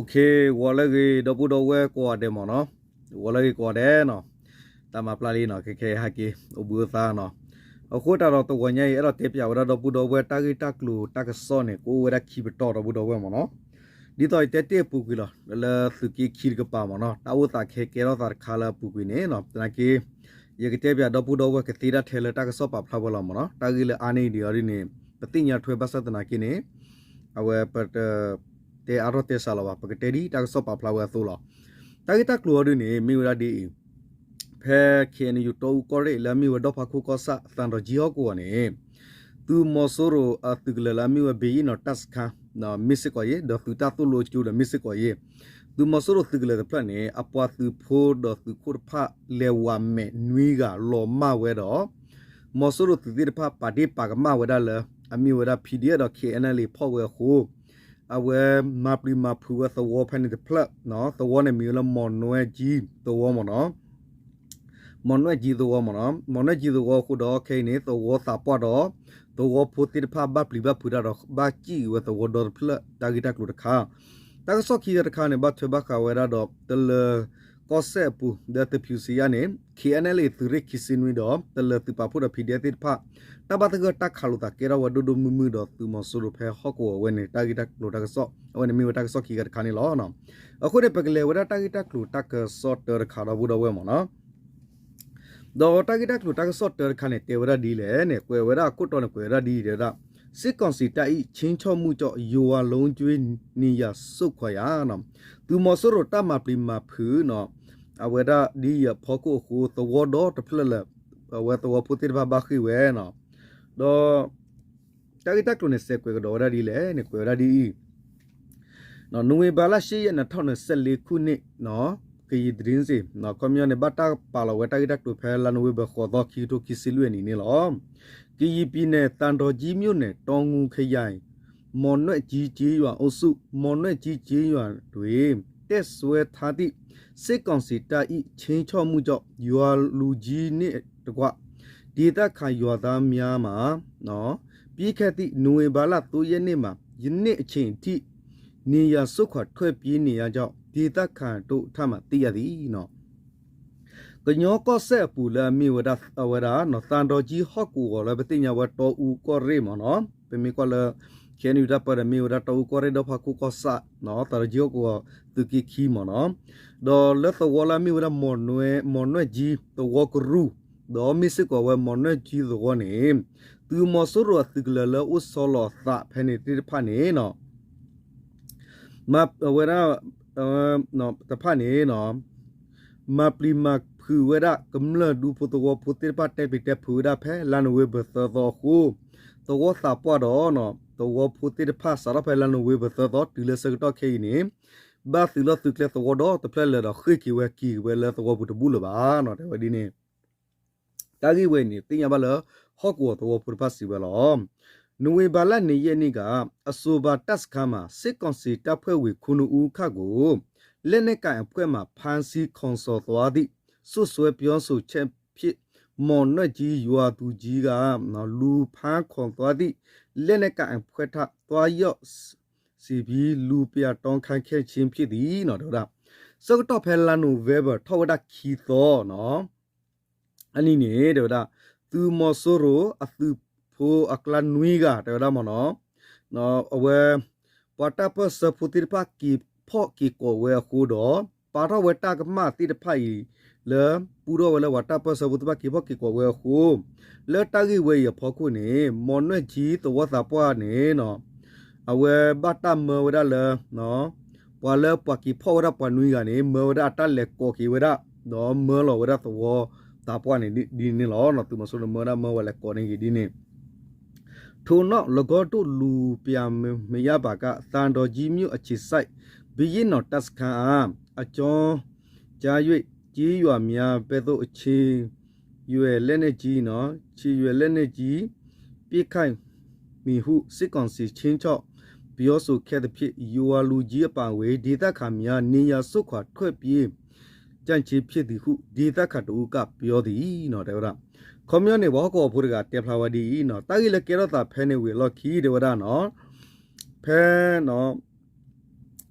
ဂီၤလၢအဂ့ၤ ဒီပုၢ်ဒီဝဲၢ်ကိးဂၤဒဲးမ့ၢ်နီၤ, ဂီၤလၢအဂ့ၤကိးဂၤဒဲးနီၤ, တၢ်မၤပျၢ်လံနီၤ, ခဲခဲအံၤဟဲက့ၤ အိၣ်ဘှံးအိၣ်သါနီၤ, အဃိသတးဒီးတဂီၤညါအံၤ အဲၣ်ဒိးတဲပၠးဝဲဒၣ်ဒီပုၢ်ဒီဝဲၢ် တၢ်ဂ့ၢ်တၢ်ကျိၤတၢ်ကစီၣ်န့ၣ် ကအိၣ်ဝဲဒၣ်ခံပတီၢ်ဒီပုၢ်ဒီဝဲၢ်မ့ၢ်နီၤ, ဒ်သိးယတဲတ့ၢ်အပူၤကွံာ်လီၤ, လၢသုးက့ခံတကပၤမ့ၢ်နီၤ, တၢ်အိၣ်သးခဲကဲထီၣ်သးတခါလၢအပူၤကွံာ်န့ၣ်နီၤ, သနာ်က့ ယကတဲပၠးဒီပုၢ်ဒီဝဲၢ်ကသ့ဒၣ်ထဲလၢတၢ်ကစီၣ်ပာ်ဖျါဝဲလီၤမ့ၢ်နီၤ, တၢ်ဂ့ၢ်လၢအါန့ၢ်ဒံးအီၤဒ်န့ၣ် ပသ့ၣ်ညါထွဲဘၣ်ဆၣ်သနာ်က့န့ၣ် အဝဲပတ တဲအါထီၣ်တဲစှၤလီၤဘၣ်, ပကတဲဒ်တၢ်ကစီၣ်ပာ်ဖျါဝဲအသိးလီၤ. တၢ်ဂ့ၢ်တၢ်ကျိၤအီၤဒ်န့ၣ် မ့ၢ်ဝဲဒၣ်ဒ်အံၤ, ဖဲ ခ့ၣ်အဲၣ်ယူၣ် တီအူကီၢ်ရ့ၣ်လၢအမ့ၢ်ဝဲဒီၣ်ဖးခိၣ်ကီၢ်ဆၣ် သံတောင်ကြီးဟီၣ်ကဝီၤန့ၣ် သုးမီၤစိရိၤအသုးကလၢၤလၢအမ့ၢ်ဝဲ ဘ့ၣ်ယံၣ်နီၤ တပ်စခန်း မ့ၢ်စ့ၢ်ကီးယ့ၣ် ဒီးသုးတၢ်သိၣ်လိအကၠိဒီးမ့ၢ်စ့ၢ်ကီးယ့ၣ်, သုးမီၤစိရိၤသုးကလၢၤတဖျၢၣ်န့ၣ် အပှၤသုးဖိဒီးသုးခိၣ်တဖၣ် လဲၤဝးမဲာ်နွံဂၤလီၤမၢ်ဝဲဒီး မီၤစိရိၤသုးသ့ၣ်တဖၣ်ပာ်တ့ၢ်ပာ်ကမၣ်ဝဲဒၣ်လၢ အမ့ၢ်ဝဲဒၣ် PDF ဒီး ခ့ၣ်အဲၣ်အဲၣ်လ်အ့ ဖီၣ်ဝဲအဃိ အဝဲမၤပျံၤမၤဖုးဝဲသဝီဖဲန့ၣ်တဖျၢၣ်, သဝီန့ၣ်မံၤဝဲလၢ မော်နွဲကြီး သဝီမ့ၢ်နီၤ, မော်နွဲကြီး သဝီမ့ၢ်နီၤ, မော်နွဲကြီး သဝီအဃိဒီး ခဲအံၤန့ၣ် သဝီသးပှၢ်ဒီး သဝီဖိသ့ၣ်တဖၣ်ဘၣ်ပျံၤဘၣ်ဖုးတၢ်ဒီး ဘၣ်စံၣ်က့ၤဝဲသဝီဒီတဖျၢၣ် တၢ်ဂ့ၢ်တၢ်ကျိၤတခါ, တၢ်ကစီၣ်ခံခါတခါန့ၣ် ဘၣ်ထွဲဘၣ်ဃးဝဲဒၣ်ဒီး တလၢၤကီၢ်စဲၣ်အပူၤ ဒီးသဖံးစံယါန့ၣ် ခ့ၣ်အဲၣ်အဲၣ်လ်အ့ သုးရ့ၣ်ခံဆံနွံဒီး တလၢၤသုးပာ်ဖှိၣ်ဒီး PDF သ့ၣ်တဖၣ် တၢ်ဘၣ်သဂၢၢ်တၢ်ခးလိာ်သးကဲထီၣ်ဝဲဒိၣ်ဒိၣ်မုၢ်မုၢ်ဒီးသုးမီၤစိရိၤဖဲဟီၣ်ကဝီၤဝဲန့ၣ် တၢ်ဂ့ၢ်တၢ်ကျိၤတၢ်ကစီၣ် အဝဲန့ၣ်မ့ၢ်ဝဲတၢ်ကစီၣ်ခံခါတခါန့ၣ်လီၤ. အဃိန့ၣ် ပကလဲၤဝဲဒၣ်တၢ်ဂ့ၢ်တၢ်ကျိၤတၢ်ကစီၣ်တၢတခါဒီပုၢ်ဒီဝဲၢ်မ့ၢ်နီၤ ဒီးတၢ်ဂ့ၢ်တၢ်ကျိၤတၢ်ကစီၣ်တၢတခါန့ၣ် တဲဝဲဒၣ်ဒ်လဲၣ်န့ၣ် ကွဲးဝဲဒၣ်အခိၣ်တီန့ၣ် ကွဲးဝဲဒၣ်ဒ်တဲဝဲဒၣ် စစ်ကောင်စီတပ်၏ ခြိမ်းခြောက်မှုကြောင့် ရွာလုံးကျွတ် နေရပ်စွန့်ခွာရ သုးမီၤစိရိၤတၢ်မၤပျံၤမၤဖုးနီၤ အဝဲဒၣ်ဒ်အံၤအဖီခိၣ်အဃိ သဝီဒီတဖျၢၣ်လၢ အဝဲသဝီဖိသ့ၣ်တဖၣ်ဘၣ်ဃ့ၢ်ဝဲနီၤ ဒီး တၢ်ဂ့ၢ်တၢ်ကျိၤန့ၣ် စဲးကွဲးကဒီးဝဲဒၣ်ဒ်လဲၣ်န့ၣ် ကွဲးဝဲဒၣ်ဒ်အံၤ နိုဝင်ဘာလ ရှစ်ရက် နှစ်ထောင့်နှစ်ဆယ့်လေးခုနှစ် ကရင်သတင်းစစ် ခီပညီန့ၣ် ဘၣ်တၢ်ပာ်လီၤဝဲတၢ်ဂ့ၢ်တၢ်ကျိၤဖဲလါနိၣ်ဝ့ဘၢၣ် ဃိးသီ ခံကထိခံဆံလွံၢ်အနံၤန့ၣ်လီၤ. ကရင်ပြည်နယ် သံတောင်ကြီးမြို့နယ် တောင်ငူခရိုင် မော်နွဲ့ကြီးကျေးရွာအုပ်စု မော်နွဲ့ကြီးကျေးရွာတွင် တပ်စွဲထားသည့် စစ်ကောင်စီတပ်၏ ခြိမ်းခြောက်မှုကြောင့် ရွာလူကြီးနှင့်တကွ ဒေသခံရွာသားများမှာ ပြီးခဲ့သည့် နိုဝင်ဘာလ သုံးရက်နေ့မှ ယနေ့အချိန်ထိ နေရပ်စွန့်ခွာထွက်ပြေးနေရကြောင်း ဒေသခံတို့ထံမှ သိရသည်. ကညီကီၢ်စဲၣ်အပူၤလၢအမ့ၢ်ဝဲဒၣ် အဝဲဒၣ် သံတောင်ကြီးဟီၣ်ကဝီၤလၢပသ့ၣ်ညါဝဲ တီအူကီၢ်ရ့ၣ်မ့ၢ်နီၤ, ပမ့ၢ်ကွၢ်လၢ ခဲအံၤန့ၣ် တၢ်ပၢဒီးမ့ၢ်ဝဲဒၣ် တီအူကီၢ်ရ့ၣ် ဒီဖးခိၣ်ကီၢ်ဆၣ် သံတောင်ကြီးဟီၣ်ကဝီၤ သုးက့ခံမ့ၢ်နီၤ, ဒီးလၢသဝီလၢအမ့ၢ်ဝဲဒၣ် မော်နွဲ့, မော်နွဲ့ကြီး သဝီကရူၢ်, ဒီးမ့ၢ်စ့ၢ်ကီးဝဲ မော်နွဲ့ကြီး သဝီန့ၣ် သုးမီၤစိရိၤအသုးကလၢၤလၢအိၣ်ဆီလီၤအသးဖဲန့ၣ်သ့ၣ်တဖၣ်န့ၣ်နီၤ အဝဲဒၣ် တဖၣ်န့ၣ် မၤပျံၤမၤဖုးဝဲဒၣ် ကမျၢၢ်ဒူဖိသဝီဖိသ့ၣ်တဖၣ် တဲပျံၤတဲဖုးဝဲဒၣ်ဖဲလါနိၣ်ဝ့ဘၢၣ်သၢသီအဃိ သဝီသးပှၢ်ဒီး သဝီဖိသ့ၣ်တဖၣ် စးထီၣ်ဖဲလါနိၣ်ဝ့ဘၢၣ်သၢသီ တုၤလၢဆၢကတီၢ်ခဲအံၤန့ၣ် ဘၣ်သုးလီၢ်သုးကျဲသဝီဒီတဖျၢၣ်လၢာ်ဒီး ဃ့ၢ်က့ၤဝဲက့ၤဝဲလၢသဝီပူၤတဘူၣ်လၢၤဘၣ်နီၤ တဲဝဲဒ်န့ၣ် တၢ်ဂ့ၢ်ဝဲအံၤန့ၣ် သ့ၣ်ညါဘၣ်လၢ ဟီၣ်ကဝီၤသဝီဖိတဖၣ်စံးဝဲလီၤ. နိုဝင်ဘာလ နှစ်ရက်နေ့က အဆိုပါတပ်စခန်းမှာ စစ်ကောင်စီတပ်ဖွဲ့ဝင် ခုနစ်ဦးခန့်ကို လက်နက်ကိုင်အဖွဲ့မှ ဖမ်းဆီးခေါ်ဆောင်သွားသည့် စွပ်စွဲပြောဆိုချက်ဖြင့် မော်နွဲ့ကြီးရွာသူကြီးက လူဖမ်းခေါ်သွားသည့် လက်နက်ကိုင်အဖွဲ့ထံ သွားရောက်စီပြီး လူပြတောင်းခံခဲ့ခြင်းဖြစ်သည်နီၤ တဲဝဲဒၣ် ဆၢကတီၢ်ဖဲလါနိၣ်ဝ့ဘၢၣ် ထီၣ်ဝဲဒၣ်ခံသီနီၤ အနံၤန့ၣ် တဲဝဲဒၣ် သုးမီၤစိရိၤအသုးဖိအကျါနွံဂၤ တဲဝဲဒၣ်မ့ၢ်နီၤ အဝဲ ပှၤတၢ်ပၢၢ်ဆၢဖိသ့ၣ်တဖၣ် က့ၤဖီၣ်က့ၤကိးဝဲအဃိဒီး ပာ်ထီၣ်ဝဲတၢ်ကမၣ်သ့ၣ်တဖၣ်အံၤ လၢ ပူထီၣ်ဝဲလၢပှၤတၢ်ပၢၢ်ဆၢဖိသ့ၣ်တဖၣ် က့ၤဖီၣ်က့ၤကိးဝဲအဃိ လၢတၢ်ဂ့ၢ်ဝဲအံၤအဖီခိၣ်န့ၣ် မော်နွဲ့ကြီး သဝီသးပှၢ်န့ၣ် အဝဲဘၣ်တၢ်မၢဝဲဒၣ်လၢ ပှၤလၢပှၤက့ၤဖီၣ်ဝဲဒၣ်ပှၤနွံဂၤန့ၣ် မၢဝဲဒၣ်အတၢ်လဲၤကိးက့ၤဝဲဒၣ် ဒီးမၢလီၤဝဲဒၣ်သဝီသးပှၢ်န့ၣ်ဒ်န့ၣ်လီၤ. သုးမီၤစိရိၤမၢဝဲဒၣ်မၢဝဲလဲၤကိးန့ၢ်က့ၤဒ်န့ၣ် ထို့နောက် ၎င်းတို့ လူပြန်မရပါက သံတောင်ကြီးမြို့အခြေစိုက် ဘုရင့်နောင်တပ်စခန်းအား အကြောင်းကြား၍ ကျေးရွာများဘက်သို့ အချိန်ရွယ်လက်နက်ကြီးနော် ခြေရွယ်လက်နက်ကြီး ပစ်ခတ်မည်ဟု စစ်ကောင်စီ ခြိမ်းခြောက်ပြောဆိုခဲ့သဖြင့် ရွာလူကြီးအပါအဝင် ဒေသခံများ နေရပ်စွန့်ခွာထွက်ပြေး ကြခြင်းဖြစ်သည်ဟု ဒေသခံတစ်ဦးက ပြောသည် နီၤ တဲဝဲဒၣ် ခီပညီန့ၣ် ပှၤဟီၣ်ကဝီၤဖိတဂၤတဲဖျါဝဲဒ်အံၤနီၤ တၢ်ဂ့ၢ်လၢကဲထီၣ်သးဖဲန့ၣ်ဝံၤအလီၢ်ခံ တဲဝဲဒၣ်နီၤ ဖဲနီၤ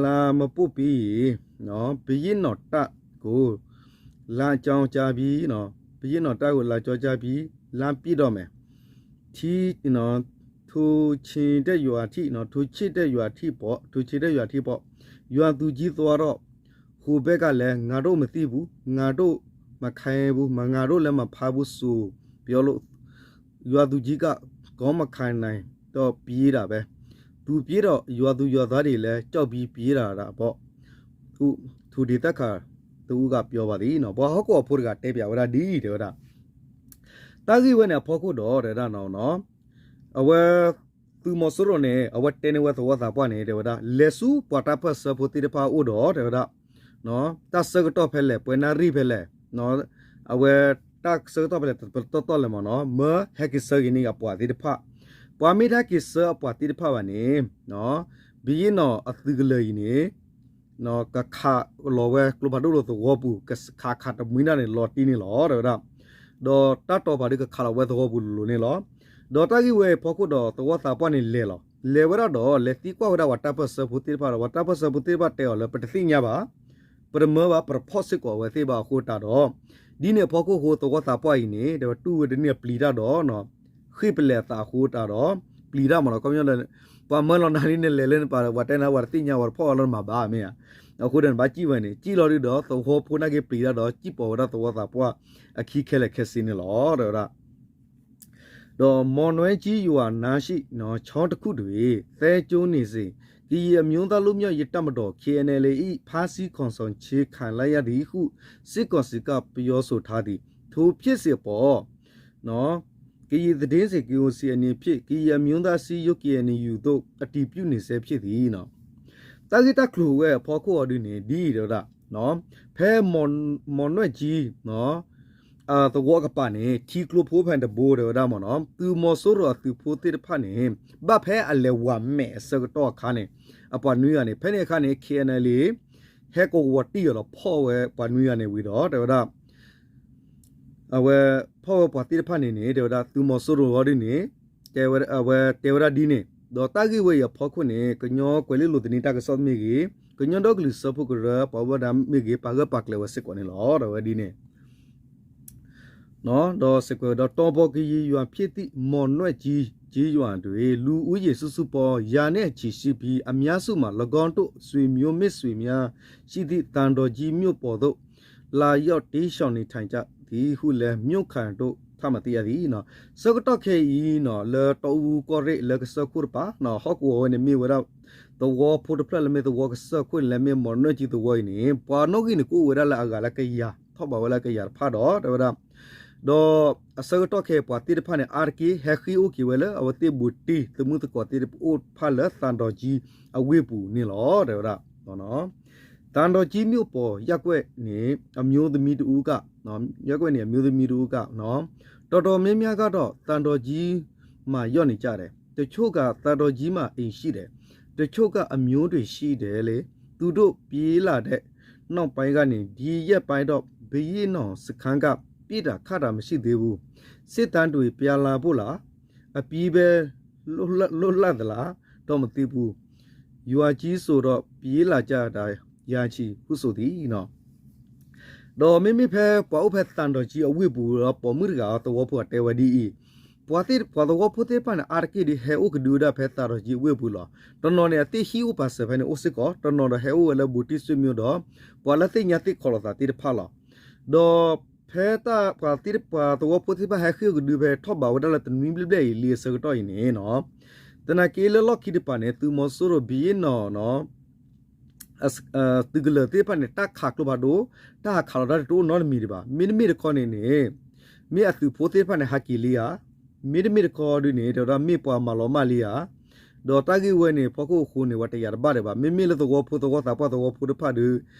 လါမပိၢ်ပ့ၤအံၤ ပယ့ၣ်နီၣ်တၢ်ကိး လါကၠီကၠါပံၤ ပယ့ၣ်နီၣ်တၢ်ကိးလါကၠီကၠါပံၤ လါပ့ၣ်ဒီးမဲာ် ထူဆ့ၣ်တဲၣ်ယွၤထံၣ် ထူဆ့ၣ်တဲၣ်ယွၤထံၣ်ပီး ထူဆ့ၣ်တဲၣ်ယွၤထံၣ်ပီး ယွၤသူကၠံသွါထီၣ် ဟူးဘဲကၣ်လဲၣ် ငါဒိၣ်မသံၣ်ပူၤ ငါဒိၣ်မခါပူၤ မငါဒိၣ်လဲၣ်မဖါပူၤစူၤ ပယီၤလိ ယွၤသူကၠံကၣ် ကီမခါန့ၣ် ဒီးပံၤဒၣ်ဝဲ သူပံၤဒီးယွၤသူယွၤသးဒ်လဲၣ် ကၠီၣ်ပံၤပံၤဒၣ်ဒၣ်အဘီၣ် ထူဒံသၣ်ခါ တအူကၣ်ပယီၤဘၣ်သ့ၣ်နီၤ ပှၤဟီၣ်ခိၣ်အဖိတဂၤတဲပၠးဝဲဒၣ်ဒ်အံၤ တဲဝဲဒၣ် တၢ်ဂ့ၢ်ဝဲန့ၣ်အဖီခိၣ်ဒီး တဲဝဲဒၣ်နီၤ အဝဲ သုးမီၤစိရိၤန့ၣ် အဝဲတဲန့ၢ်ဝဲသဝီသးပှၢ်န့ၣ် တဲဝဲဒၣ် လဲၤဆူပှၤတၢ်ပၢၢ်ဆၢဖိသ့ၣ်တဖၣ်အအိၣ်ဒီး တဲဝဲဒၣ် တၢ်ဆၢကတီၢ်ဖဲလဲၣ် ပှဲၤနၣ်ရံၣ်ဖဲလဲၣ် အဝဲ တၢ်ဆၢကတီၢ်ဖဲလဲၣ် တပတီၢ်တီၢ်လဲၣ်မ့ၢ်နီၤ မၢဟဲက့ၤဆၢက့ၤန့ၢ်အပှၤသ့ၣ်တဖၣ် ပှၤမ့ၢ်တဟဲက့ၤဆၢအပှၤသ့ၣ်တဖၣ်ဘၣ်န့ၣ် ဘုရင့်နောင်အသုးကလၢၤအံၤန့ၣ် ကခးလီၤဝဲကျိဖးဒိၣ်လိာ်သဝီပူၤ ကခးခးတမှံတၢ်န့ၣ် လီၤတံၢ်န့ၣ်လီၤ တဲဝဲဒၣ် ဒီးတၢ်တီၤပာ်ဒုးကခးလီၤဝဲသဝီပူၤလိၤလိၤန့ၣ်လီၤ. ဒီးတၢ်ဂ့ၢ်ဝဲအံၤအဖီခိၣ်ဒီး သဝီသးပှၢ်န့ၣ်လဲၤလီၤ. လဲၤဝဲဒၣ်ဒီး လဲၤသံကွၢ်ဝဲဒၣ်ပှၤတၢ်ပၢၢ်ဆၢဖိသ့ၣ်တဖၣ်ဒီး ပှၤတၢ်ပၢၢ်ဆၢဖိသ့ၣ်တဖၣ်တဲအီၤလၢ ပတသ့ၣ်ညါဘၣ် ပတမၢဘၣ် ပတဖီၣ်စ့ၢ်ကီးအဝဲသ့ၣ်ဘၣ်အဃိတၢ်ဒီး ဒ်န့ၣ်အဖီခိၣ်အဃိ သဝီသးပှၢ်အံၤန့ၣ် တဲဝဲတူၢ်ဝဲတန့ၢ်ပျံၤတၢ်ဒီး ဃ့ၢ်ပလဲၤအသးအဃိတၢ်ဒီး ပျံၤတၢ်မ့ၢ်နီၤ ခီပညီလၢ ပှၤမၢလီၤနၤဒ်န့ၣ် လဲၤလၢနပၤ ပှၤတဲနၤ ပှၤတသ့ၣ်ညါ ပှၤတဖီၣ်အီၤလၢနမၤဘၣ်မ့ၢ်ဧါ. အဃိဒီးနဘၣ်စံၣ်ဝဲန့ၣ် စံၣ်လီၤဒုးဒီး သဝီဖိနာ်က့ပျံၤတၢ်ဒီး စံၣ်ပိာ်ဝဲဒၣ်သဝီသးပှၢ်အခံခဲလၢာ်ခဲဆ့န့ၣ်လီၤ တဲဝဲဒၣ် ဒီး မော်နွဲကြီး ရွာနားရှိ ချောင်းတစ်ခုတွင် သဲကျိနေစဉ် ကရင်အမျိုးသားလွတ်မြောက်ရေးတပ်မတော် KNLA ၏ ဖမ်းဆီးခေါ်ဆောင်ခြင်းခံလိုက်ရသည်ဟု စစ်ကောင်စီက ပြောဆိုထားသည်. ထိုဖြစ်စဉ်အပေါ် ကရင်သတင်းစဉ် KOC အနေဖြင့် ကရင်အမျိုးသားအစည်းအရုံး KNU သို့ အတည်ပြုနေဆဲဖြစ်သည်. တၢ်ဂ့ၢ်တၢ်ကျိၤဝဲအဖီခိၣ်အီၤဒုန့ၣ် ဒ်အံၤတဲဝဲဒၣ် ဖဲ မော်နွဲကြီး သဝီကပၤန့ၣ် ထံကျိဖိဖဲန့ၣ်တဘိတဲဝဲဒၣ်မ့ၢ်နီၤ သုးမီၤစိရိၤအသုးဖိသ့ၣ်တဖၣ်န့ၣ် ဘၣ်ဖဲအလဲၤဝၤမဲာ်အဆၢကတီၢ်အခါန့ၣ် အပှၤနွံဂၤန့ၣ် ဖဲန့ၣ်အခါန့ၣ် KNLA ဟဲကဝီၤတံၢ်အီၤဒီးဖီၣ်ဝဲပှၤနွံဂၤန့ၣ်ဝံၤဒီး တဲဝဲဒၣ် အဝဲ ဖီၣ်ဝဲပှၤသ့ၣ်တဖၣ်န့ၣ်န့ၣ် တဲဝဲဒၣ်သုးမီၤစိရိၤအီၤဒုန့ၣ် အဝဲတဲဝဲဒၣ်ဒ်န့ၣ် ဒီးတၢ်ဂ့ၢ်ဝဲအံၤအဖီခိၣ်န့ၣ် ကညီကွဲၤလ့လိၤသန့တၢ်ကစီၣ်မ့ၢ်ဂ့ၤ, ကညီဒီကလုာ်စၢဖှိၣ်ကရၢ ပှၤဘၣ်မူဘၣ်ဒါမ့ၢ်ဂ့ၤ ပာ်ဂၢၢ်ပာ်ကျၢၤဝဲစ့ၢ်ကီးန့ၣ်လီၤ. ဒီးဝဲဒ်န့ၣ် ဒီးစ့ၢ်ကီးဒီး တောင်ပေါ်ကရင်ရွာဖြစ်သည့် မော်နွဲကြီး ကျေးရွာတွင် လူဦးရေစုစုပေါင်း ရာနဲ့ချီရှိပြီး အများစုမှာ ၎င်းတို့ဆွေမျိုးမိတ်ဆွေများရှိသည့် သံတောင်ကြီးမြို့ပေါ်သို့ လာရောက်တိမ်းရှောင်နေထိုင်ကြသည်ဟုလည်း မြို့ခံတို့ထံမှသိရသည်. ဆၢကတီၢ်ခဲအံၤနီၤ လၢတီအူကီၢ်ရ့ၣ်လၢကစၢၢ်ခိၣ်တပၤ ဟီၣ်ကဝီၤဝဲန့ၣ်မ့ၢ်ဝဲဒၣ် သဝီဖိတဖျၢၣ်လၢမ့ၢ်သဝီကစၢၢ်ခိၣ်န့ၣ် လၢမ့ၢ်မော်နွဲကြီးသဝီအံၤန့ၣ် ပှၤနီၣ်ဂံၢ်န့ၣ် ကအိၣ်ဝဲဒၣ်လၢအဂၤလၢကယၤ ထီၣ်ဘးဝဲလၢကယၤတဖၣ်ဒီး တဲဝဲဒၣ် ဒီးအဆၢကတီၢ်ခဲအံၤပှၤသ့ၣ်တဖၣ်န့ၣ် အါတက့ၢ် ဟဲဃ့အိၣ်က့ၤဝဲလၢ အဝဲသ့ၣ်ဘူးတံၢ် သမုၢ်သကိးသ့ၣ်တဖၣ်အိၣ်တဖၣ်လၢ သံတောင်ကြီး အဝ့ၢ်ပူၤန့ၣ်လီၤ တဲဝဲဒၣ်. သံတောင်ကြီးမြို့ပေါ်ရပ်ကွက်နေ အမျိုးသမီးတစ်ဦးက ရပ်ကွက်နေ အမျိုးသမီးတစ်ဦးက တော်တော်များများကတော့ သံတောင်ကြီးမှာ ရောက်နေကြတယ်။ တချို့က သံတောင်ကြီးမှာ အိမ်ရှိတယ်။ တချို့က အမျိုးတွေရှိတယ်လေ။ သူတို့ ပြေးလာတဲ့ နောက်ပိုင်းကနေ ဒီရက်ပိုင်းတော့ ဘုရင့်နောင်စခန်းက ပစ်တာခတ်တာ မရှိသေးဘူး။ စစ်သားတွေ ပြန်လာဖို့လား အပြေးပဲ လွတ်လပ်သလား တော့မသိဘူး။ ရွာကြီးဆိုတော့ ပြေးလာကြတာ ရာချီဟုဆိုသည်. ဒီးမ့မ့ၢ်ဖဲပှၤအိၣ်ဖဲသံတောင်ကြီးအဝ့ၢ်ပူၤဒီး ပိာ်မုၣ်တဂၤအသဝီဖိအတဲဝဲဒ်အံၤ, ပှၤသ့ၣ် ပှၤသဝီဖိသ့ၣ်တဖၣ်န့ၣ် အါတက့ၢ်ဒီး ဟဲအိၣ်ကဒုဝဲဒၣ်ဖဲသးဒီးကၠံအဝ့ၢ်ပူၤလီၤ. တနီၤန့ၣ် အသ့ၣ်ဟံၣ်အိၣ်ပာ်စၢၤဖဲန့ၣ်အိၣ်စ့ၢ်ကီး, တနီၤဒီးဟဲအိၣ်ဝဲလၢဘူးတံၢ်စ့ၣ်မံဒီး ပှၤလၢသ့ၣ်ညါသ့ၣ်ခီၣ်လိာ်သးသ့ၣ်တဖၣ်လီၤ. ဒီးဖဲတၢ်ပှၤသ့ၣ် ပှၤသဝီဖိသ့ၣ်တဖၣ်ဟဲဃ့ၢ်အိၣ်ကဒုဖဲထီၣ်ဘးဝဲဒၣ်လၢတနွံဘျဲၣ်ဘျဲၣ်အံၤလံအဆၢကတီၢ်အံၤန့ၣ်နီၤ, သနာ်က့လၢလီၢ်ခံတပၤန့ၣ် သုးမီၤစိရိၤဘုရင့်နောင်နီၤ သုးကလၢၤသ့ၣ်တဖၣ်န့ၣ် တၢ်ခးကျိဖးဒိၣ်, တၢ်ဟးခးလီၤတၢ်တအိၣ်နီတမံၤဒံးဘၣ်. မ့တမ့ၢ်တခီန့ၣ်န့ၣ် မ့ၢ်အသုးဖိသ့ၣ်တဖၣ်န့ၣ် ဟးက့ၤလံဧါ, မ့တမ့ၢ်တခီဒုန့ၣ် တဲဝဲဒၣ်မ့ၢ်ပှၤမၤလီၤမၢ်လံဧါ, ဒီးတၢ်ဂ့ၢ်ဝဲန့ၣ် ဖီခိၣ်အဃိန့ၣ် ပှၤတယာ်တဘၣ်ဒံးဘၣ်. မ့မ့ၢ်လၢသဝီဖိသဝီသးပှၢ်သဝီဖိတဖၣ်ဒီး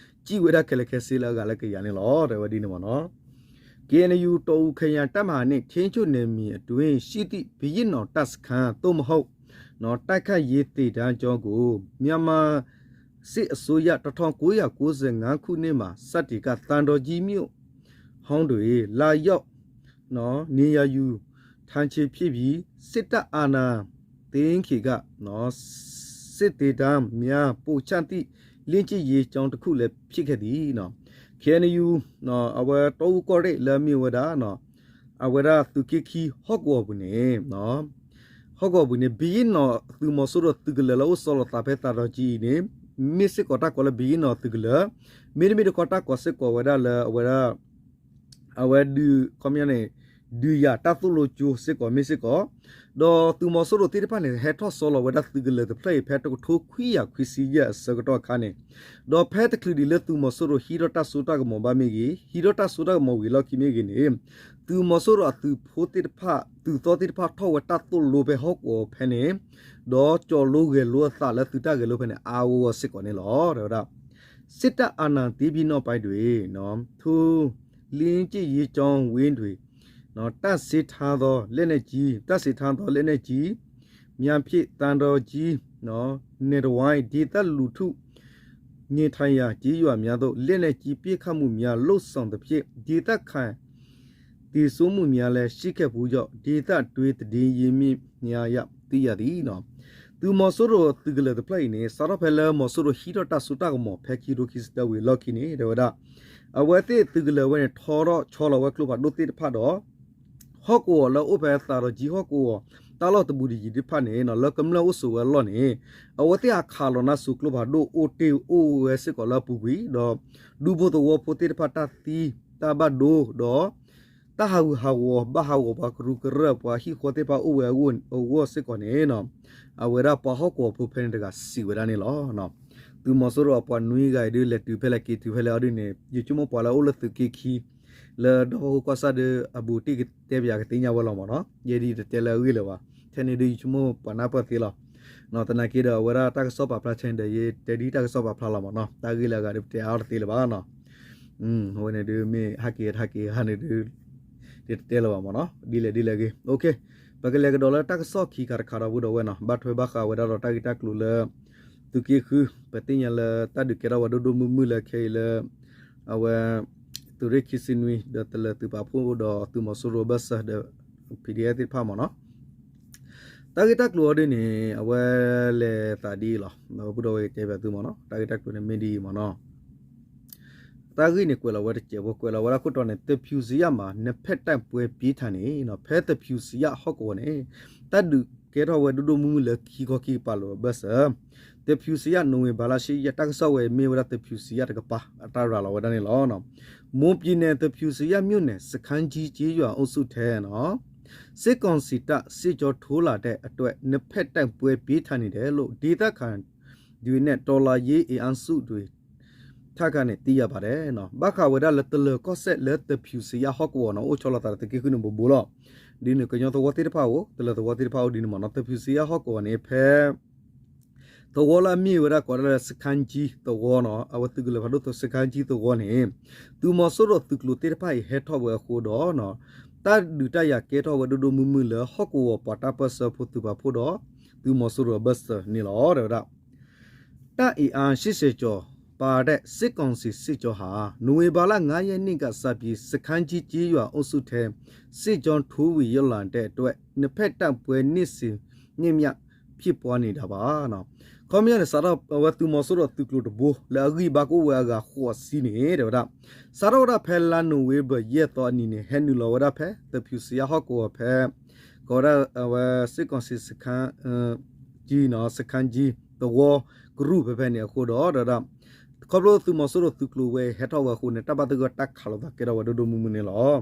စံၣ်ဝဲဒၣ်ခဲလၢာ်ခဲဆ့လၢအဂၤလၢကယၤန့ၣ်လီၤ တဲဝဲဒ်န့ၣ်မ့ၢ်နီၤ. เคเอ็นยู တောင်ငူခရိုင် တပ်မဟာနှစ် ထိန်းချုပ်နယ်မြေအတွင်းရှိသည့် ဘုရင့်နောင်တပ်စခန်း သို့မဟုတ် နော် တိုက်ခိုက်ရေးသင်တန်းကျောင်းကို မြန်မာစစ်အစိုးရ တစ်ထောင်ကိုးရာကိုးဆယ့်ငါးခုနှစ်မှာ စတင်က သံတောင်ကြီးမြို့ဟောင်းတွင် လာရောက် နော် နေရာယူ ထားခြင်းဖြစ်ပြီး စစ်တပ်အာဏာသိမ်းခေတ်က နော် စစ်သင်တန်းများ ပို့ချသည့် လေ့ကျင့်ရေးကျောင်းတစ်ခုလည်း ဖြစ်ခဲ့သည် နော်. เคเอ็นยู နော် အဝဲတီအူကီၢ်ရ့ၣ်လၢအမ့ၢ်ဝဲဒၣ် နော် အဝဲဒၣ်သုးက့ခံဟီၣ်ကဝီၤပူၤန့ၣ် ဟီၣ်ကဝီၤပူၤန့ၣ် ဘုရင့်နောင်သုးမီၤစိရိၤသုးကလၢၤလၢအိၣ်ဆီလီၤသးဖဲသးဒီကၠံအံၤန့ၣ် မ့ၢ်စ့ၢ်ကီးတၢ်ကိးလၢဘုရင့်နောင်သုးကလၢၤ, မ့တမ့ၢ်တခီတၢ်ကိးစ့ၢ်ကီးဝဲဒၣ်လၢအဝဲဒၣ် အဝဲဒုး ခီပညီန့ၣ် ဒုးယၤတၢ်သိၣ်လိကၠိစ့ၢ်ကီးမ့ၢ်စ့ၢ်ကီး, ဒီးသုးမီၤစိရိၤသ့ၣ်တဖၣ်န့ၣ် ဟဲထီၣ်ဆီလီၤဝဲဒၣ်သုးကလၢၤတဖျၢၣ်အံၤ ဖဲတကထိခွံကယၤခွံဆံယဲၢ်အဆၢကတီၢ်အခါန့ၣ်, ဒီးဖဲတချုးဒံးလၢသုးမီၤစိရိၤဟံးထီၣ်တၢ်စိတၢ်ကမီၤဘၣ်မ့ၢ်ဂ့ၤ, ဟံးထီၣ်တၢ်စိတၢ်ကမီၤဝံၤအလီၢ်ခံမ့ၢ်ဂ့ၤန့ၣ် သုးမီၤစိရိၤအသုးဖိသ့ၣ်တဖၣ် သုးသီသ့ၣ်တဖၣ်ထီၣ်ဝဲတၢ်သိၣ်လိဖဲဟီၣ်ကဝီၤဖဲန့ၣ်, ဒီးကၠီၤလိဂဲၤလိအသးလၢသုတၢ်ဂဲၤလိဖဲန့ၣ် အါအါဂီၢ်ဂီၢ်စ့ၢ်ကီးန့ၣ်လီၤ တဲဝဲဒၣ်. စစ်တပ်အာဏာသိမ်းပြီးနောက်ပိုင်းတွင် ထိုလေ့ကျင့်ရေးကျောင်းဝင်းတွင် တပ်ဆင်ထားသော လက်နက်ကြီး တပ်ဆင်ထားသော လက်နက်ကြီးများဖြင့် သံတောင်ကြီး နယ်တဝိုက် ဒေသလူထု နေထိုင်ရာ ကျေးရွာများသို့ လက်နက်ကြီးပစ်ခတ်မှုများ လုပ်ဆောင်သဖြင့် ဒေသခံ သေဆုံးမှုများလည်း ရှိခဲ့ဖူးကြောင်း ဒေသတွင်းသတင်းရင်းမြစ်များအရ သိရသည် နော်. သုးမီၤစိရိၤသုးကလၢၤတဖျၢၣ်အံၤန့ၣ် စးထီၣ်ဖဲလၢမီၤစိရိၤဟံးထီၣ်တၢ်စိတၢ်ကမီၤ ဖဲခံကထိခံဆံတၢဝံၤအလီၢ်ခံန့ၣ် တဲဝဲဒၣ် အဝဲသ့ၣ်သုးကလၢၤဝဲန့ၣ် ထီထီၣ်ဆီလီၤဝဲကျိဖးဒိၣ်သ့ၣ်တဖၣ်ဒီး ဟီၣ်ကဝီၤလၢအိၣ်ဖဲသးဒီးကၠံဟီၣ်ကဝီၤ တၢ်လီၢ်တဘူးတယံၤသ့ၣ်တဖၣ်န့ၣ် လၢကမျၢၢ်အိၣ်ဆိးဝဲအလီၢ်န့ၣ် အဝဲသ့ၣ်ဟးခးလီၤနါစိၤကျိဖးဒိၣ်အိၣ်တ့ၢ်အိၣ်ဝဲစ့ၢ်ကီးလၢအပူၤကွံာ် ဒီးဒူဖိသဝီဖိသ့ၣ်တဖၣ်တၢ်သံတၢ်ဘၣ်ဒိဒီး တၢ်ဟးဂူာ်ဟးဂီၤ ဘၣ်ဟးဂီၤပှၤကရူၢ်ကရၢၢ် ပှၤဟံၣ်ဃီသ့ၣ်တဖၣ်အိၣ်ဝဲအဂီၢ်စ့ၢ်ကီးန့ၣ် အဝဲဒၣ်ပှၤဟီၣ်ကဝီၤဖိဖဲန့ၣ်တဂၤစံးဝဲဒၣ်န့ၣ်လီၤ. သုးမီၤစိရိၤအပှၤနွံဂၤအံၤဒုး လဲၤတုၤဖဲလဲၣ်က့ၤတုၤဖဲလဲၣ်အီၤဒ်န့ၣ် ယဆိကမိၣ်ပှၤလၢအအိၣ်လၢသုးက့ခံ လၢဒီဖီခိၣ်ကီၢ်ဆၣ်ဒီး အဘူးတံၢ်ကတဲပယၤကသ့ၣ်ညါဝဲလီၤမ့ၢ်နီၤ. ယဲဒ်ယတတဲလၢအဂ့ၢ်လၢၤဘၣ်. ထဲန့ၣ်ဒုးယဆိကမိၣ်ပှၤနၢ်ပၢၢ်သ့လီၤ. သနာ်က့ဒီးအဝဲဒၣ်တၢ်ကစီၣ်ပာ်ဖျါထဲန့ၣ်ဒီး ယတဲဒ်တၢ်ကစီၣ်ပာ်ဖျါလီၤမ့ၢ်နီၤ. တၢ်ဂ့ၢ်လၢအဂၤဒုးပတဲအါအီၤတသ့လၢၤဘၣ်နီၤ. အဝဲန့ၣ်ဒုးမ့ၢ်ဟးက့ၤတဟးက့ၤဧါန့ၣ်ဒုး ယတတဲလၢၤဘၣ်မ့ၢ်နီၤ. ဒ်လဲၣ်ဒ်လဲၣ်ဂ့ၤ ပကလဲၤကဒီးလၢတၢ်ကစီၣ်ခံခါတခါဒီပုၢ်ဒီဝဲၢ်နီၤ. ဘၣ်ထွဲဘၣ်ဃးဝဲဒၣ်ဒီးတၢ်ဂ့ၢ်တၢ်ကျိၤလၢ သုးက့ဃု ပသ့ၣ်ညါလၢတၢ်ဒုးကဲထီၣ်ဝဲဒိၣ်ဒိၣ်မုၢ်မုၢ်လၢခဲအံၤလၢ အဝဲ သုးရ့ၣ်ခံဆံနွံ ဒီးတလၢၤသုးပာ်ဖှိၣ်ဒီးသုးမီၤစိရိၤအဘၢၣ်စၢၤဒီး PDF သ့ၣ်တဖၣ်မ့ၢ်နီၤ. တၢ်ဂ့ၢ်တၢ်ကျိၤအီၤဒ်န့ၣ် အဝဲလဲၤသးဒ်အံၤလီၤ. ဒီပုၢ်ဒီဝဲၢ်ကတဲဘၣ်သုမ့ၢ်နီၤ. တၢ်ဂ့ၢ်တၢ်ကျိၤန့ၣ်မ့ၢ်ဒ်အံၤမ့ၢ်နီၤ. တၢ်ဂ့ၢ်န့ၣ်ကွဲးလီၤဝဲတစဲးဖိ ကွဲးလီၤဝဲဒၣ်ခိၣ်တီန့ၣ် သဖူစယးမှာ နှစ်ဖက်တိုက်ပွဲပြင်းထန်နေ ဖဲသဖူစယးဟီၣ်ကဝီၤန့ၣ် တၢ်ဒုးကဲထီၣ်ဝဲဒိၣ်ဒိၣ်မုၢ်မုၢ်လၢခံခီခံကပၤလၢၤဘၢၣ်စၢၤ သဖူစယး နိၣ်ဝ့ဘၢၣ်လၢရှ့ယဲၢ် တၢ်ကစီၣ်ဝဲမ့ၢ်ဝဲဒၣ်သဖူစယးတကပၤ အတၢ်ရၤလီၤဝဲဒၣ်န့ၣ်လီၤ. မွန်ပြည်နယ် သဖူစယးမြို့နယ် စခန်းကြီးကျေးရွာအုပ်စုထဲ နော် စစ်ကောင်စီတပ် စစ်ကြောင်းထိုးလာတဲ့အတွက် နှစ်ဖက်တိုက်ပွဲပြင်းထန်နေတယ်လို့ ဒေသခံတွေနဲ့ တော်လှန်ရေးအင်အားစုတွေ ထံကနေ သိရပါတယ် နော်. ဘၣ်ဃးဝဲဒၣ်လၢတလၢၤကီၢ်စဲၣ်လၢသဖူစယးဟီၣ်ကဝီၤနီၤ အိၣ်ဆီလီၤသးဒီးသုးက့ဃုန့ၣ် ဘူးဘူးလီၤ. ဒ်န့ၣ်ကညီသဝီသ့ၣ်တဖၣ်အိၣ် တလၢၤသဝီသ့ၣ်တဖၣ်အိၣ်ဒ်န့ၣ်မ့ၢ်နီၤ သဖူစယးဟီၣ်ကဝီၤန့ၣ် ဖဲ သဝီလၢအမ့ၢ်ဝဲဒၣ်ကိးဒၣ်လၢ စခန်းကြီး သဝီနီၤ အဝဲသုးကလၢၤဖးဒိၣ် စခန်းကြီး သဝီန့ၣ် သုးမီၤစိရိၤသုးကျိၤသ့ၣ်တဖၣ်အံၤဟဲထီၣ်ဝဲအဃိဒီး တၢ်ဒုးတၢ်ယၤကဲထီၣ်ဝဲဒိၣ်ဒိၣ်မုၢ်မုၢ်လၢဟီၣ်ကဝီၤပှၤတၢ်ပၢၢ်ဆၢဖိသုးပာ်ဖှိၣ်ဒီး သုးမီၤစိရိၤအဘၢၣ်စၢၤန့ၣ်လီၤ တဲဝဲဒၣ် တပ်အင်အား ရှစ်ဆယ်ကျော် ပါတဲ့ စစ်ကောင်စီစစ်ကြောင်းဟာ နိုဝင်ဘာလ ငါးရက်နေ့ကစပြီး စခန်းကြီးကျေးရွာအုပ်စုထဲ စစ်ကြောင်းထိုးဝင်ရောက်လာတဲ့အတွက် နှစ်ဖက်တိုက်ပွဲ နေ့စဉ်နဲ့အမျှ ဖြစ်ပွားနေတာပါ ခီပညီန့ၣ် စးထီၣ်အဝဲသုးမီၤစိရိၤသုးကျိၤတဘိ လၢအဂံၢ်ဘါကအိၣ်ဝဲအဂၤဃိးဆံန့ၣ် တဲဝဲဒၣ် စးထီၣ်ဝဲဒၣ်ဖဲလါနိၣ်ဝ့ဘၢၣ် ယဲၢ်သီအနံၤန့ၣ် ဟဲနုာ်လီၤဝဲဒၣ်ဖဲ သဖူစယးဟီၣ်ကဝီၤဖဲ ကိးဝဲဒၣ်အဝဲ စစ်ကောင်စီစခန်းကြီး စခန်းကြီး သဝီကရူၢ်ဖဲဖဲန့ၣ်အဃိဒီး ဒီးဒၣ် ခီဖျိသုးမီၤစိရိၤသုးကျိၤဝဲဟဲထီၣ်ဝဲအဃိန့ၣ် တၢ်ဘၣ်သဂၢၢ်တၢ်ခးလိာ်သးကဲထီၣ်ဝဲဒိၣ်ဒိၣ်မုၢ်မုၢ်န့ၣ်လီၤ.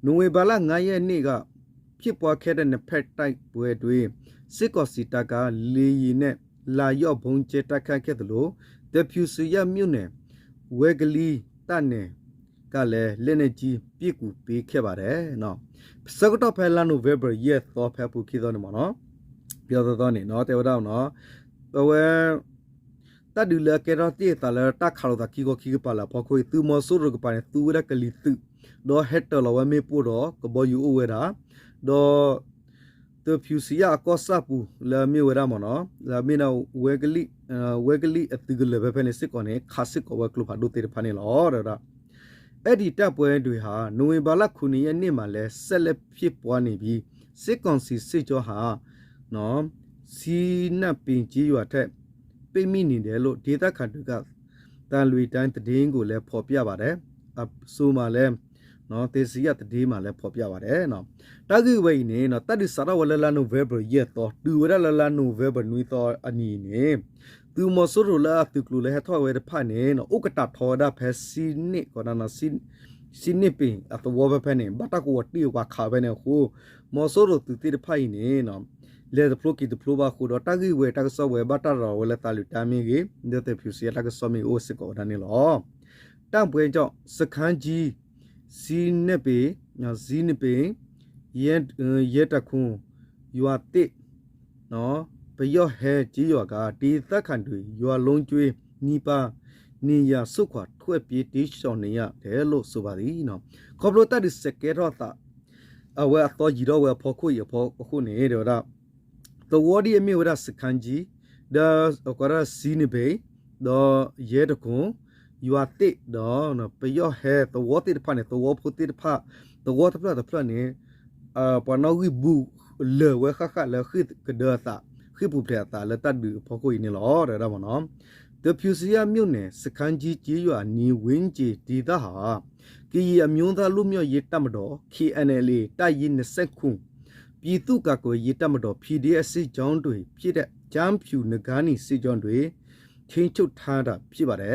နိုဝင်ဘာလ ငါးရက်နေ့က ဖြစ်ပွားခဲ့တဲ့ နှစ်ဖက်တိုက်ပွဲတွင် စစ်ကောင်စီတပ်က လေယာဉ်နဲ့ လာရောက်ဗုံးကြဲတိုက်ခိုက်ခဲ့သလို သဖူစယမြို့နယ် ဝဲကလီတပ်နဲ့ကလည်း လက်နက်ကြီး ပစ်ကူပေးခဲ့ပါတယ် ဆၢကတီၢ်ဖဲလါ November ယဲၢ်သီ ဖဲအပူၤခံသီန့ၣ်မ့ၢ်နီၤ, ယဲၢ်သီန့ၣ်နီၤ တဲဝဲဒၣ်နီၤ, အဝဲ တၢ်ဒုးလၢအကဲထီၣ်တ့ၢ်အသးလၢတၢ်ခးလိာ်သးခံခီခံကပၤလၢအဖီခိၣ်အံၤ သုးမီၤစိရိၤတကပၤန့ၣ် သူဝဲဒၣ်ကလံၤသုး ဒီးဟဲတၢၤလီၤဝဲမ့ၣ်ပိၢ်ဒီးကဘီယူၤအိၣ်ဝဲဒၣ်, ဒီး သဖူစယအကီၢ်ဆၣ်ပူၤလၢအမ့ၢ်ဝဲဒၣ်မ့ၢ်နီၤ, လၢအမ့ၢ်ဒၣ် ဝဲကလံၣ်အသုးကလၢၤဖဲဖဲန့ၣ်စ့ၢ်ကီးန့ၣ် ခးစ့ၢ်ကီးဝဲကျိဖးဒိၣ်သ့ၣ်တဖၣ်န့ၣ်လီၤ. ဒီး အဲဒီတိုက်ပွဲတွေဟာ နိုဝင်ဘာလ ခုနစ်ရက်နေ့မှာလည်း ဆက်လက်ဖြစ်ပွားနေပြီး စစ်ကောင်စီစစ်ကြောင်းဟာ ဇီနပင်ကျေးရွာထက် ပိတ်မိနေတယ်လို့ ဒေသခံတွေက သံလွင်တိုင်းသတင်းကိုလည်း ဖော်ပြပါတယ်. အဆိုမှာလည်း နော် သင်္ဇယသတင်းမှာလည်း ဖော်ပြပါတယ် နော်. တၢ်ဂ့ၢ်ဝဲအံၤန့ၣ် နော် တၢ်ဒုးစးထီၣ်ဝဲလၢလါ November ယဲၢ်သီ တုၤဝဲဒၣ်လၢလါ November နွံသီအနံၤန့ၣ် သုးမီၤစိရိၤလၢအသုးကျိၤလၢဟဲထီၣ်ဝဲတဖၣ်န့ၣ် နော် အိၣ်ကတၢၢ်ထီဝဲဒၣ်ဖဲ စံနစ် ကီး စံနစ်ပင်အသဝီဖဲဖဲန့ၣ် ဘၣ်တၢ်ကဝီၤတ့ၢ်ဝးခးဖဲန့ၣ်အဃိ မီၤစိရိၤသုးသ့ၣ်တဖၣ်အံၤန့ၣ် နော် လဲၤတဖျိက့ၤတဖျိဘၣ်အဃိဒီး တၢ်ဂ့ၢ်ဝဲတၢ်ကစီၣ်ဝဲဘၣ်တၢ်ရၤဝဲလၢသံလွင်တိုင်းမ့ၢ်ဂ့ၤ ဒီးသဖူစယတၢ်ကစီၣ်မ့ၢ်ဂ့ၤ အိၣ်စ့ၢ်ကီးဝဲဒၣ်န့ၣ်လီၤ. တၢ်ပွဲကြောင့် စခန်းကြီး ဇီနပင် ဇီနပင် ရဲ ရဲတခုံ ရွာသစ် နော် ပယော့ဟဲကျေးရွာက ဒေသခံတွေ ရွာလုံးကျွတ်နီးပါး နေရပ်စွန့်ခွာ ထွက်ပြေးတိမ်းရှောင်နေရတယ်လို့ ဆိုပါတယ် နော်. ခီဖျိတၢ်ဒုးစဲးကဲထီၣ်သး အဝဲအသီယံာ်ထီၣ်ဝဲအဖီခိၣ်အံၤအဃိန့ၣ် တဲဝဲဒၣ် သဝီဒ်အမ့ၢ်ဝဲဒၣ် စခန်းကြီး ဒီး အကွၢ်ဒၣ် ဇီနပင် ဒီး ရဲတခုံ ရွာသစ် ဒီး ပယော့ဟဲ သဝီသ့ၣ်တဖၣ်န့ၣ် သဝီဖိသ့ၣ်တဖၣ် သဝီတဖျၢၣ်တဖျၢၣ်န့ၣ် ပှၤနီၣ်ဂံၢ်ဘူးလၢာ်ဝဲဃၣ်ဃၣ်လၢဃ့ၢ်ကဒၢအသး ဃ့ၢ်ပူၤဖျဲးအသးလၢတၢ်ဒုးအဖီခိၣ်အံၤန့ၣ်လီၤ တဲဝဲဒၣ်မ့ၢ်နီၤ. သဖူစယမြို့နယ် စခန်းကြီးကျေးရွာအနီးဝန်းကျင်ဒေသဟာ ကရင်အမျိုးသားလွတ်မြောက်ရေးတပ်မတော် KNLA တပ်ရင်း နှစ်ဆယ့်ခုနစ် ပြည်သူ့ကာကွယ်ရေးတပ်မတော် PDF စစ်ကြောင်းတွေဖြစ်တဲ့ ကျားဖြူ နဂါးနီ စစ်ကြောင်းတွေ ထိန်းချုပ်ထားတာဖြစ်ပါတယ်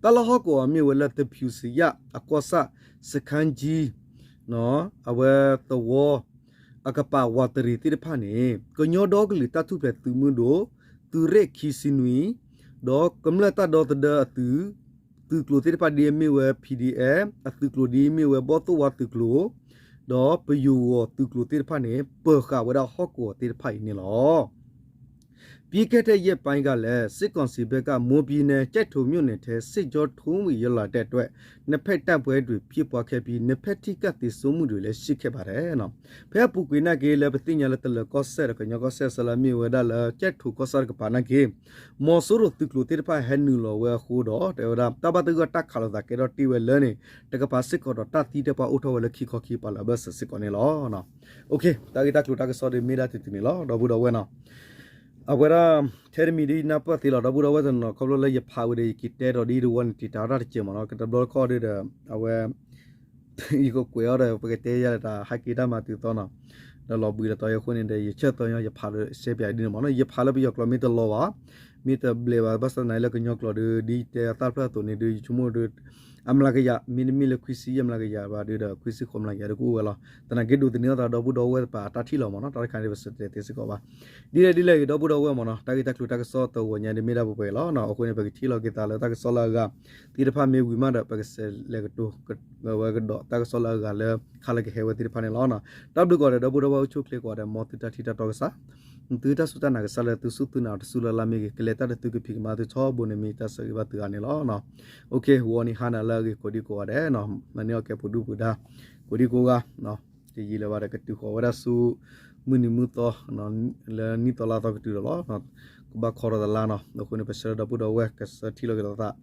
တၢ်လီၢ်ဟီၣ်ကဝီၤမ့ၢ်ဝဲလၢ သဖူစယ အကီၢ်ဆၣ် စခန်းကြီး အဝဲသဝီ အကပၤဝးတရံးသ့ၣ်တဖၣ်န့ၣ် ကညီဒီကလုာ်တၢ်ထူၣ်ဖျဲးသုးမုၢ်ဒိၣ် သုးရ့ၣ်ခံဆံနွံ ဒီးကမျၢၢ်တၢ်ဒီသဒၢအသုး သုးကျိၤသ့ၣ်တဖၣ်ဒ်အမ့ၢ်ဝဲ PDF အသုးကျိၤဒ်အမ့ၢ်ဝဲ ဘီၣ်သိၣ်ဝါသုးကျိၤ ဒီးပယိၤဝီၤသုးကျိၤသ့ၣ်တဖၣ်န့ၣ် ပၢၤဃာ်ဝဲဒၣ်ဟီၣ်ကဝီၤသ့ၣ်တဖၣ်အံၤန့ၣ်လီၤ. ပြီးခဲ့တဲ့ရက်ပိုင်းကလည်း စစ်ကောင်စီဘက်က မွန်ပြည်နယ် ကျိုက်ထိုမြို့နယ်ထဲ စစ်ကြောင်းထိုးဝင်ရောက်လာတဲ့အတွက် နှစ်ဖက်တိုက်ပွဲတွေဖြစ်ပွားခဲ့ပြီး နှစ်ဖက်ထိခိုက်သေဆုံးမှုတွေလည်းရှိခဲ့ပါတယ် ဖဲအပူၤကွံာ်နာ်က့လၢပသ့ၣ်ညါလၢတလၢၤကီၢ်စဲၣ်ဒီးကညီကီၢ်စဲၣ်အဆၢလၢအမ့ၢ်ဝဲဒၣ်လၢ ကျိုက်ထိုကီၢ်ဆၣ်တကပၤနာ်က့ မီၤစိရိၤသုးကျိၤသ့ၣ်တဖၣ်ဟဲနုာ်လီၤဝဲအဃိဒီး တဲဝဲဒၣ် တၢ်ဘၣ်သဂၢၢ်တၢ်ခးလိာ်သးကဲထီၣ်တ့ၢ်ဝဲလၢန့ၣ် တကပၤစ့ၢ်ကီးဒီးတၢ်သံတၢ်ပှၢ်အိၣ်ထီၣ်ဝဲလၢခံခီခံကပၤလၢအဘၢၣ်စၢၤစ့ၢ်ကီးန့ၣ်လီၤ. တၢ်ဂ့ၢ်တၢ်ကျိၤတၢ်ကစီၣ်ဒ်မ့ၢ်ဒၣ်တတုၤန့ၣ်လီၤ ဒီပုၢ်ဒီဝဲၢ်နီၤ. အဝဲဒၣ် ထဲတမံၤဒ်နၢ်ပၢၢ်သ့လီၤ ဒီပုၢ်ဒီဝဲၢ်တနီၤ ခီဖျိလၢယဖးဝဲဒီး ယက့ၤတဲဒီးဒ်တဝီန့ၣ် တံာ်တာ်တၢ်တကဲးမ့ၢ်နီၤ ကတဘျီတခီၣ်ဒီး အဝဲ ယကကွဲးအီၤဒီး ပကတဲယၤတၢ်ဟဲက့ၤတၢ်မၤတုၤသီနီၤ ဒီးလီၤဘှံးလီၤတီၤယၤအဃိန့ၣ်ဒီး ယဆၢသီညီ ယဖးလၢရှဲပၠးဒ်န့ၣ်မ့ၢ်နီၤ ယဖးလၢပယီၤကျိာ်မ့ၢ်တလီၤဘၣ် မ့ၢ်တဘျဲးဘၣ် ဘၣ်ဆၣ်သနာ်က့လၢကညီကျိာ်ဒီး ဒ်တဲအသၣ်ဖျၢၣ်အသိးန့ၣ်ဒီး ယဆိကမိၣ်ဒီး အမျးကယၤ မ့တမ့ၢ်လၢခွံဆံယဲၢ်မျးကယၤဘၣ်ဒီး ခွံဆံဃိးမျးကယၤဒီးကအိၣ်ဝဲလီၤ သနာ်က့ဒိးသန့ၤအသး ဒီပုၢ်ဒီဝဲၢ်တပၤအတၢ်ထံၣ်လီၤမ့ၢ်နီၤ တၢ်တခါန့ၣ် ပစံးတဲသ့စ့ၢ်ကီးဘၣ် ဒ်လဲၣ်ဒ်လဲၣ်ဂ့ၤ ဒီပုၢ်ဒီဝဲၢ်မ့ၢ်နီၤ တၢ်ဂ့ၢ်တၢ်ကျိၤတၢ်ကစီၣ်သဝီညါဒ်မ့ၢ်ဒၣ်ပှဲၤပှဲၤလီၤ အဃိန့ၣ် ပကထံၣ်လီၤက့ၤသးလၢတၢ်ကစီၣ်လၢအဂၤ သ့ၣ်တဖၣ်မ့ၢ်ဝံၤမးဒီး ပကဆဲးလဲၤကတိၤဝဲကဒီးတၢ်ကစီၣ်လၢအဂၤလၢ ခါလၢကဟဲဝဲသ့ၣ်တဖၣ်န့ၣ်လီၤ. တၢ်ဘျုးကိးဂၤဒဲး ဒီပုၢ်ဒီဝဲၢ်အိၣ်ဆူၣ်အိၣ်ချ့ကိးဂၤဒဲး မ်သုတၢ်ထံၣ်တၢ်တီကစၢ် သုတၢ်စူၢ်တၢ်နာ်ကစၢ်လၢသုစူၢ်သုနာ်တစူၢ်လၢ်လၢ်မ့ၢ်ဂ့ၤ ကလဲၤတၢ်တသုကဖံးကမၤသုထီဘိန့ၣ်မ့ၢ်တၢ်ဆၢဂ့ၤဘၣ်သုဂၤန့ၣ်လီၤ. ဂီၤနံၤဟါနၤလၢအဂ့ၤ ကိးဒံကိးဂၤဒဲး မၤန့ၢ်အီၣ်ကဲပူၤဒူပူၤဒါ ကိးဒံကိးဂၤ တယံာ်လၢၤဘၣ်ဒီး ကတုၤဃီၤဝဲဒၣ်ဆူ မုၢ်နံၤမုၢ်သီ လၢနံၣ်သီလါသီကတုၤဒီးလီၤ. ကဘၣ်ခီထီၣ်သလါနီၤ အဃိန့ၣ် ပဆၢလၢဒီပုၢ်ဒီဝဲၢ် ကဆၢထံၣ်လိာ်က့ၤသး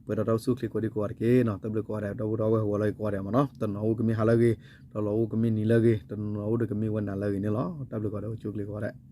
ပှဲၤဒီးတၢ်အိၣ်ဆူၣ်အိၣ်ချ့ကိးဒံကိးဂၤတက့ၢ်နီၤ တၢ်ဘျုးကိးဂၤဒဲး ဒီပုၢ်ဒီဝဲၢ်ဂီၤလၢအဂ့ၤကိးဂၤဒဲးမ့ၢ်နီၤ တနီၤအိၣ်ကမ့ၢ်ဟါလၢအဂ့ၤ တနီၤအိၣ်ကမ့ၢ်နံၤလၢအဂ့ၤ တနီၤအိၣ်ဒီးကမ့ၢ်ဝဲနၤလၢအဂ့ၤန့ၣ်လီၤ. တၢ်ဘျုးကိးဂၤဒဲး အိၣ်ဆူၣ်အိၣ်ချ့ကိးဂၤဒဲး